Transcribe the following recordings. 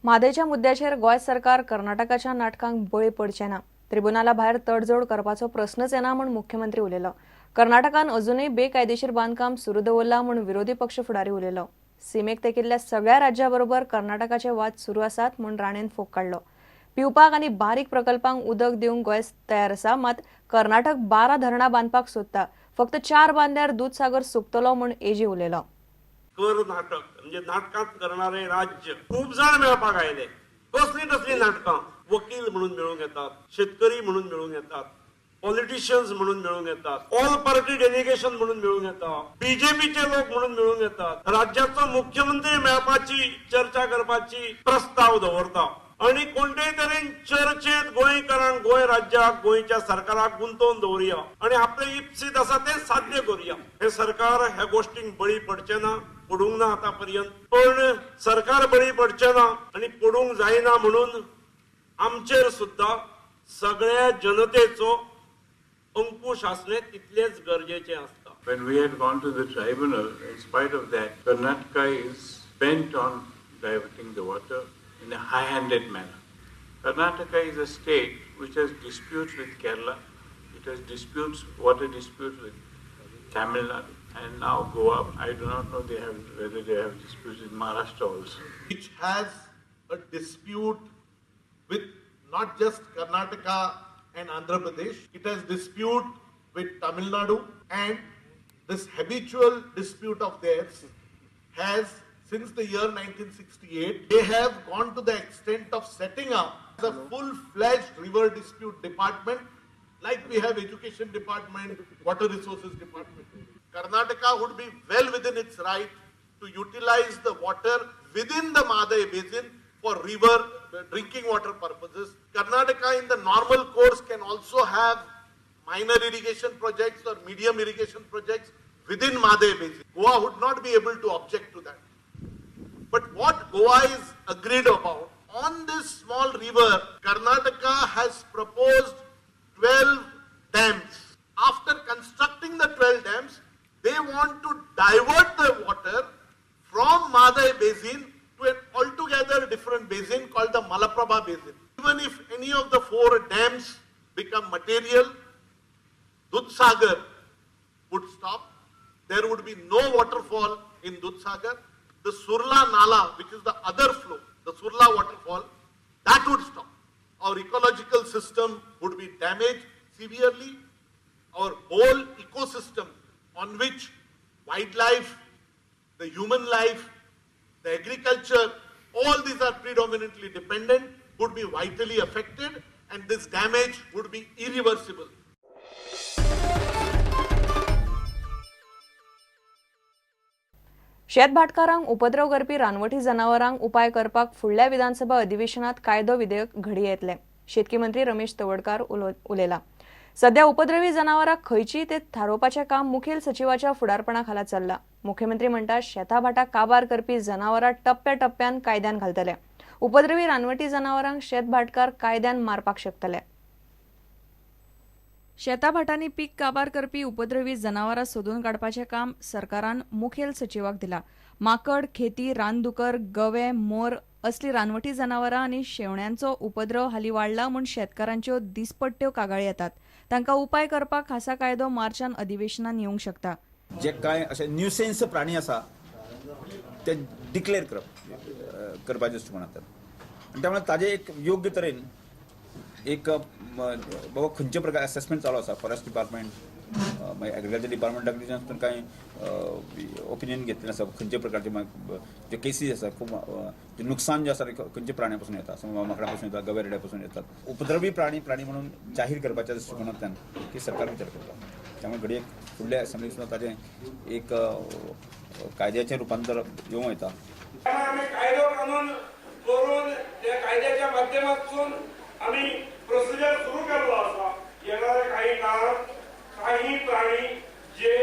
म्हादयच्या मुद्द्याचेर गोंय सरकार कर्नाटकाच्या नाटकांक बळी पडचें ना. त्रिबुनाला भायर तडजोड करपाचो प्रस्नच येना म्हूण मुख्यमंत्री उलयलो. कर्नाटकान अजुनूय बेकायदेशीर बांदकाम सुरू दवरलां म्हूण विरोधी पक्ष फुडारी उलयलो. सीमेक तेंकिल्ल्या सगळ्या राज्यां बरोबर कर्नाटकाचे वाद सुरू आसात म्हूण राणेन फोग काडलो. पिवपाक आनी बारीक प्रकल्पांक उदक दिवंक गोंय तयार आसा, मात कर्नाटक 12 धरणां बांदपाक सोदता, फक्त 4 बांदल्यार दूदसागर सुकतलो म्हूण एजी उलयलो. कर नाटक म्हणजे नाटकांत करणारे राज्य खूब जाण मेळपाक आयले. कसलीं कसलीं नाटकां, वकील म्हणून मेळूंक येतात, शेतकरी म्हणून मेळूंक येतात, पॉलिटिशियन्स म्हणून मेळूंक येतात, ऑल पार्टी डेलिगेशन म्हणून मेळूंक येता, बीजेपीचे लोक म्हणून मेळूंक येतात, राज्याचो मुख्यमंत्री मेळपाची चर्चा करपाची प्रस्ताव दवरता आनी कोणतेय तरेन चर्चेत गोंयकारांक, गोंय राज्याक, गोंयच्या सरकाराक गुंतोवन दवरुया आनी आपलें इप्सीत आसा तें साध्य करुया. हें सरकार ह्या गोश्टींक बळी पडचें ना, पडूंक ना आतां पर्यंत, पण सरकार बळी पडचें ना आनी पडूंक जायना म्हणून आमचेर सुद्दां सगळ्या जनतेचो अंकुश आसणे तितलेच गरजेचें आसता. When we had gone to the tribunal, in spite of that, Karnataka is bent on diverting the water in a high-handed manner. Karnataka is a state which has disputes with Kerala, it has disputes, water disputes with Tamil Nadu, and now Goa. I do not know they have, whether they have disputes with Maharashtra also. Which has a dispute with not just Karnataka and Andhra Pradesh, it has dispute with Tamil Nadu, and this habitual dispute of theirs has, since the year 1968, they have gone to the extent of setting up a full-fledged river dispute department, like we have education department, water resources department. Karnataka would be well within its right to utilize the water within the Mhadei basin for river drinking water purposes. Karnataka in the normal course can also have minor irrigation projects or medium irrigation projects within Mhadei basin. Goa would not be able to object to that. But what Goa is agreed about, on this small river, Karnataka has proposed 12 dams. After constructing the 12 dams, they want to divert the water from Mhadei basin to an altogether different basin called the Malaprabha basin. Even if any of the 4 dams become material, Dudhsagar would stop. There would be no waterfall in Dudhsagar. The Surla Nala, which is the other flow, the Surla waterfall, that would stop. Our ecological system would be damaged severely. Our whole ecosystem on which wildlife, the human life, the agriculture, all these are predominantly dependent, would be vitally affected, and this damage would be irreversible. शेतभाटकारांक उपद्रव करपी रानवटी जनावरांक उपाय करपाक फुडल्या विधानसभा अधिवेशनात कायदो विधेयक घडये येतले, शेतकी मंत्री रमेश तवडकार उलयला. सध्या उपद्रवी जनावरां खंयची ते थारोवपाचें काम मुखेल सचिवाच्या फुडारपणा खाला चल्लां. मुख्यमंत्री म्हणटा, शेताभाटां काबार करपी जनावरां टप्प्या टप्प्यान कायद्यान घालतले. उपद्रवी रानवटी जनावरांक शेतभाटकार कायद्यान मारपाक शकतले. शेताभाटांनी पीक काबार करपी उपद्रवी जनावरां सोदून काडपाचें काम सरकारान मुखेल सचिवाक दिलां. माकड, खेती, रानदुकर, गवे, मोर असली रानवटी जनावरां आनी शेवण्यांचो उपद्रव हालीं वाडला म्हूण शेतकारांच्यो दिसपट्ट्यो कागाळी येतात. तांकां उपाय करपाक खासा कायदो मार्चान अधिवेशनान येवंक शकता. जे कांय अशे न्युसेन्स प्राणी आसा ते डिक्लेअर करप करपाचे दृश्टिकोनांतल्यान, आनी त्यामुळे ताजे एक योग्य तरेन एक बाबा खंयचे प्रकार असेसमेंट चालू आसा, फॉरेस्ट डिपार्टमेंट, मागीर एग्रीकल्चर डिपार्टमेंटा कांय ओपिनियन घेतलें आसा, खंयचे प्रकारचे जे केसीस आसा, खूब जे नुकसान जे आसा खंयच्या प्राण्यां पासून येता, माकडां पासून येता, गव्या रेड्या पासून येतात, उपद्रवी प्राणी प्राणी म्हणून जाहीर करपाच्या दृश्टिकोनांतल्यान की सरकार विचार करता. त्यामुळे घडये फुडल्या असेंब्लीक सुद्दां ताजें एक कायद्याचें रुपांतर येवं येता. आमी कायदो कानून करून त्या कायद्याच्या माध्यमातून आमी प्रोसिजर सुरू केल्लो आसा. येणाऱ्या काही काळात काही प्राणी जे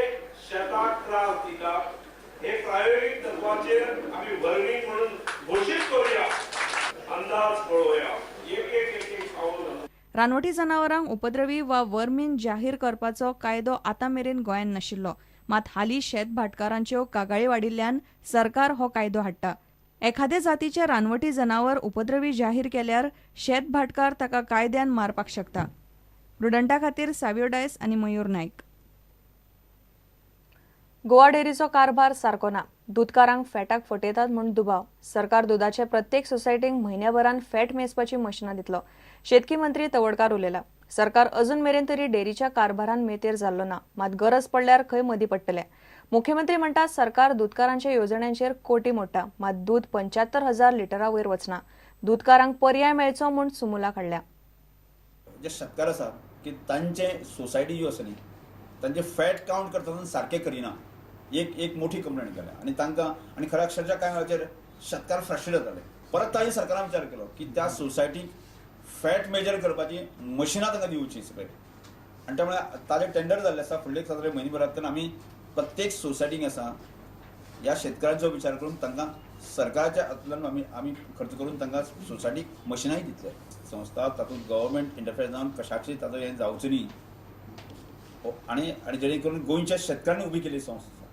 शेताक त्रास दितात हे प्रायोगिक तत्वाचेर आमी वर्णीक म्हणून घोशीत करूया, अंदाज पळोवया, एक एक एक पावल. रानवटी जनावरांक उपद्रवी वा वर्मीन जाहीर करपाचो कायदो आतां मेरेन गोंयांत नाशिल्लो. मात हालीं शेत भाटकारांच्यो कागाळी वाडिल्ल्यान सरकार हो कायदो हाडटा. एखादे जातीचे रानवटी जनावर उपद्रवी जाहीर केल्यार शेत भाटकार ताका कायद्यान मारपाक शकता. प्रुडंटा खातीर सावियो डायस आनी मयूर नायक. गोवा डेअरीचो कारभार सारको ना. दुदकारांक फॅटाक फटयतात म्हूण दुबाव. सरकार दुदाचे प्रत्येक सोसायटीक म्हयन्याभरान फॅट मेजपाची मशिनां दितलो, शेतकी मंत्री तवडकार उलयला. सरकार अजून मेरेन तरी डेअरीच्या कारभारान मेतेर जाल्लो ना, मात गरज पडल्यार खंय मदीं पडटले. मुख्यमंत्री म्हणटा सरकार दुदकारांच्या येवजण्यांचेर कोटी मोडटा, मात दूद 75,000 लिटरा वयर वचना. दुदकारांक पर्याय मेळचो म्हूण सुमुला काडल्या. जे शेतकार आसा की तांचे सोसायटी ज्यो आसा न्ही तांचे फॅट कावंट करतना सारकें करिना, एक मोठी कंप्लेन केल्या आनी तांकां आनी खऱ्या अक्षरशा कांय वेळाचेर शेतकार फ्रस्ट्रेट जाताले. परत तांणी सरकारान विचार केलो की त्या सोसायटीक फॅट मेजर करपाची मशिनां तांकां दिवची सगळे आनी त्यामुळे ताजें टेंडर जाल्लें आसा. फुडले 7 म्हयने भरांतल्यान आमी प्रत्येक सोसायटीक आसा ह्या शेतकारांचो विचार करून तांकां सरकाराच्या हातूंतल्यान आमी खर्च करून तांकां सोसायटीक मशिनांय दितले. संस्था तातूंत गव्हर्मेंट इंटरफेर जावन कशाची ताचो हें जावचो न्ही आनी आनी जेणे करून गोंयच्या शेतकारांनी उबी केल्ली संस्था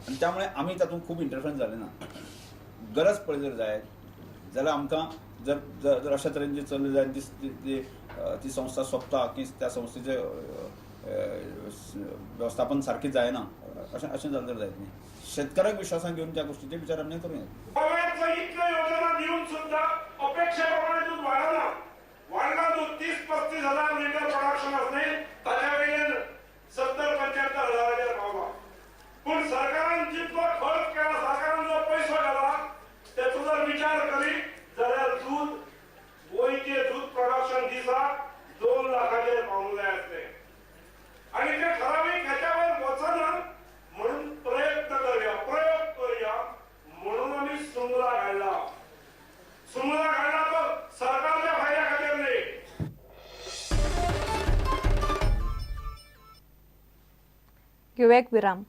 आनी त्यामुळे आमी तातूंत खूब इंटरफरन्स जालें ना. गरज पडली जर जायत जाल्यार आमकां जर जर अशा तरेन जे चल्लें जायत ती संस्था सोंपता की त्या संस्थेचें वेवस्थापन सारकें जायना अशें अशें जालें तर जायत न्ही. शेतकाराक विश्वासान घेवन त्या गोष्टीचे विचार आमी करूं येता. गोव्यातलं इतल्यो योजना दिवन सुद्धा अपेक्षेप्रमाणे दूध वाडना. वाडला दूध 30-35 हजार लिटर प्रोडक्शन असले, ताच्या वयल्यान 70-75 हजाराचेर पावला. पूण सरकारान जितलो खर्च केला, सरकारान जो पयसो घाला तेचो जर विचार करीत जाल्यार दूध गोंयचें दूध प्रोडक्शन दिसाक 2 लाखाचेर पावूंक जाय आसलें आनी ते ठरावीक ह्याच्या वयर वचना म्हणून प्रयत्न करूया, प्रयोग करूया म्हणून आमी सुंगला घाडला. सुंगला घाडला तो सरकारच्या फायद्या खातीर न्ही. घेवया एक विराम.